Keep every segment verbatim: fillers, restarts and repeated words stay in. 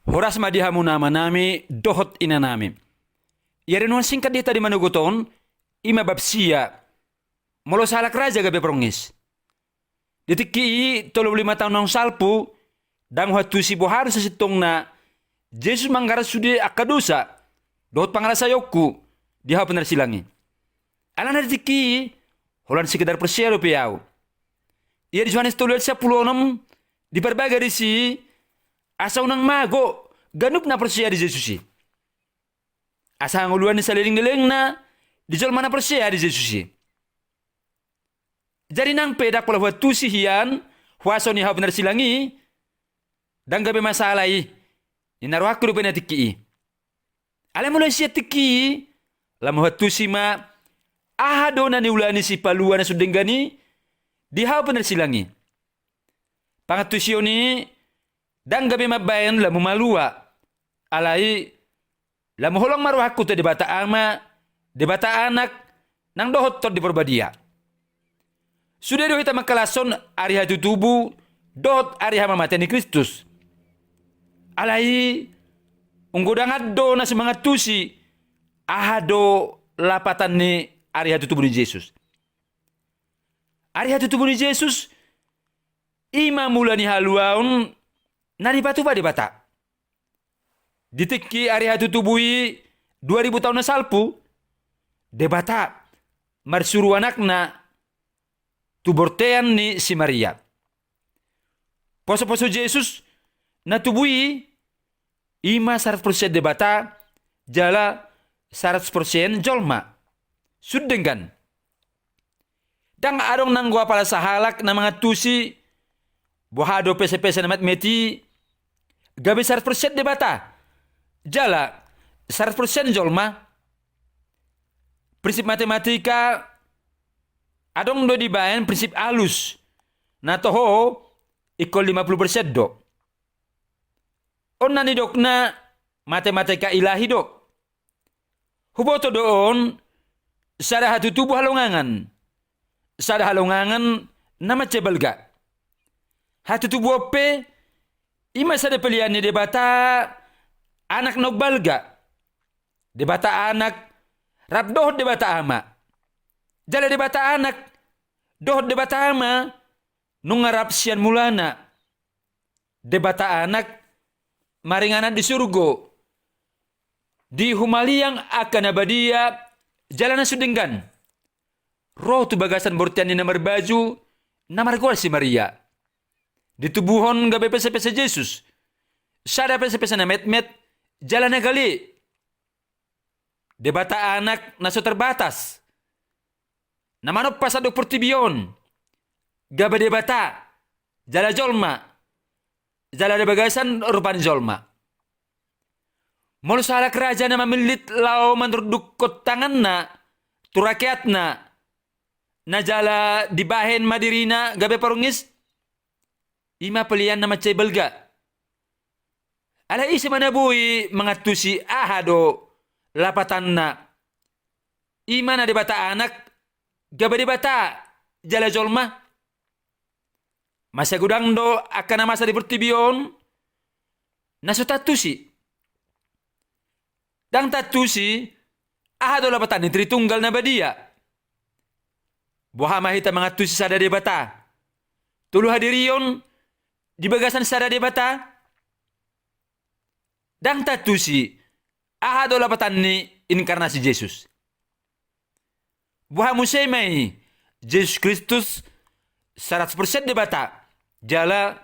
Horas ma di hamu na amanami dohot inanami. Ia renungan singkat di hita di manogot on, i ma bab sia, molo sahalak raja gabe porngis. Di tingki i tolu pulu lima taon naung salpu, ndang huantusi boha do sasintongna Jesus manggarar sude angka dosa dohot pangalasaion di hau pinarsilang i. Alana di tingki i, holan sekedar porsea dope au. Ia di Johannes tolu ayat sampulu onom, diparbaga disi asa unang mago ganup na porsea di Jesus i, asa hangoluan ni saleleng ni lelengna di jolma na porsea di Jesus i. Jadi nang pe ndang pola huantusi hian huaso ni hau pinarsilang i, ndang gabe masalah i, ninna rohangku dope na tingki i. Alai molo sian tingki i, lamu huantusi ma aha do na niula ni sipalua na sun denggan i di hau pinarsilang i. Pangantusion i ndang gabe mambahen lamu malua, alai lamu holong ma rohangku tu Debata Ama, Debata Anak, nang dohot Tondi Porbadia. Sude do hita mangkalashon ari hatutubu dohot ari hamamate ni Kristus. Alai, unggodangan do na so mangantusi aha do lapatan ni ari hatutubu ni Jesus. Ari hatutubu ni Jesus, i ma mula ni haluaon na dipatupa Debata. Di tingki ari hatutubu i dua ribu taon na salpu, Debata marsuru Anakna tu bortean ni si Maria. Poso-poso Jesus na tubu i, i ma saratus persen Debata jala saratus persen jolma. Sun denggan. Ndang adong nanggo apala sahalak na mangantusi boha do pese-pese na metmet i gabe saratus persen Debata jala saratus persen jolma. Prinsip matematika adong do dibahen prinsip alus, na toho ingkon lima pulu persen do. On na nidokna matematika ilahi do. Huboto do on sada hatutubu halongangan, sada halongangan na mansai balga. Hatutubu on pe i ma sada pelean ni Debata Anak na umbalga. Debata Anak rap dohot Debata Ama. Jala Debata Anak dohot Debata Ama nunga rap sian mulana. Debata Anak maringanan di surgo, di humaliang angka na badia jala na sun denggan, ro tu bagasan bortean ni na marbaju na margoar si Maria. Ditubuhon gabe pese-pese Jesus, sada pese-pese na metmet jala na gale. Debata Anak na so terbatas, na manompa sandok portibi on, gabe Debata jala jolma, jala di bagasan rupa ni jolma. Molo sahalak raja na mamillit laho manurdukkon tanganna tu rakyatna, na jala dibahen ma dirina gabe porngis, i ma pelean na mansai balga. Alai ise ma na boi mangantusi aha do lapatanna, i ma na Debata Anak gabe Debata jala jolma? Mansai godang do angka na masa di portibi on na so taantusi. Ndang taantusi aha do lapatan ni Tritunggal na badia. Boha ma hita mangantusi sada Debata, tolu hadirion di bagasan sada Debata? Ndang taantusi aha do lapatan ni inkarnasi Jesus. Boha muse ma i, Jesus Kristus saratus persen Debata jala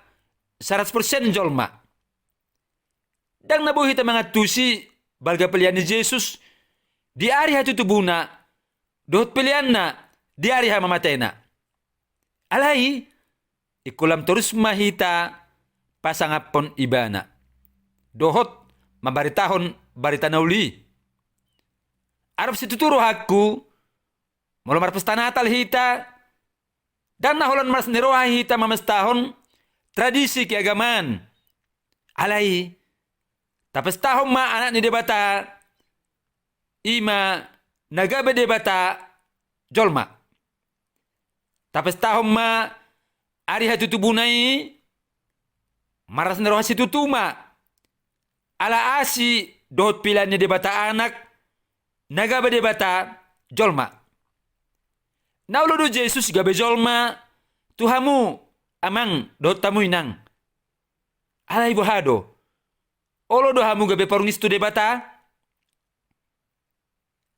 saratus persen jolma. Ndang na boi hita mangantusi balga pelean ni Jesus di ari hatutubuna dohot peleanna di ari hamamatena. Alai, ingkon lam torus ma hita pasangaphon Ibana dohot mambaritahon barita na uli i. Arop situtu rohangku, molo marpesta Natal hita, ndang na holan malas ni roha hita mamestahon tradisi keagamaan. Alai, tapestahon ma Anak ni Debata, i ma na gabe Debata jolma. Tapestahon ma ari hatutubuna i, marlas ni roha situtu ma. Ala asi dohot pilaan ni Debata Anak, na gabe Debata jolma. Na olo do Jesus gabe jolma tu hamu amang dohot hamu inang. Alai boha do? Olo do hamu gabe parungis tu Debata?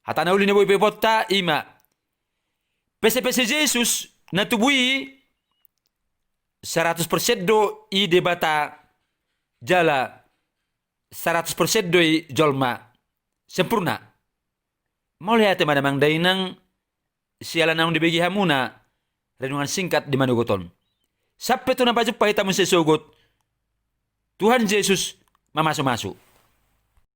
Hata na uli na boi pe iboto i ma, pesepese Jesus na tubu i saratus persen do i Debata jala saratus persen do i jolma sempurna. Mauliate ma damang dainang, siala naung dibege hamuna renungan singkat di manogot on. Sampe tu na pajumpang hita muse sogot, Tuhan Jesus mamasumasu.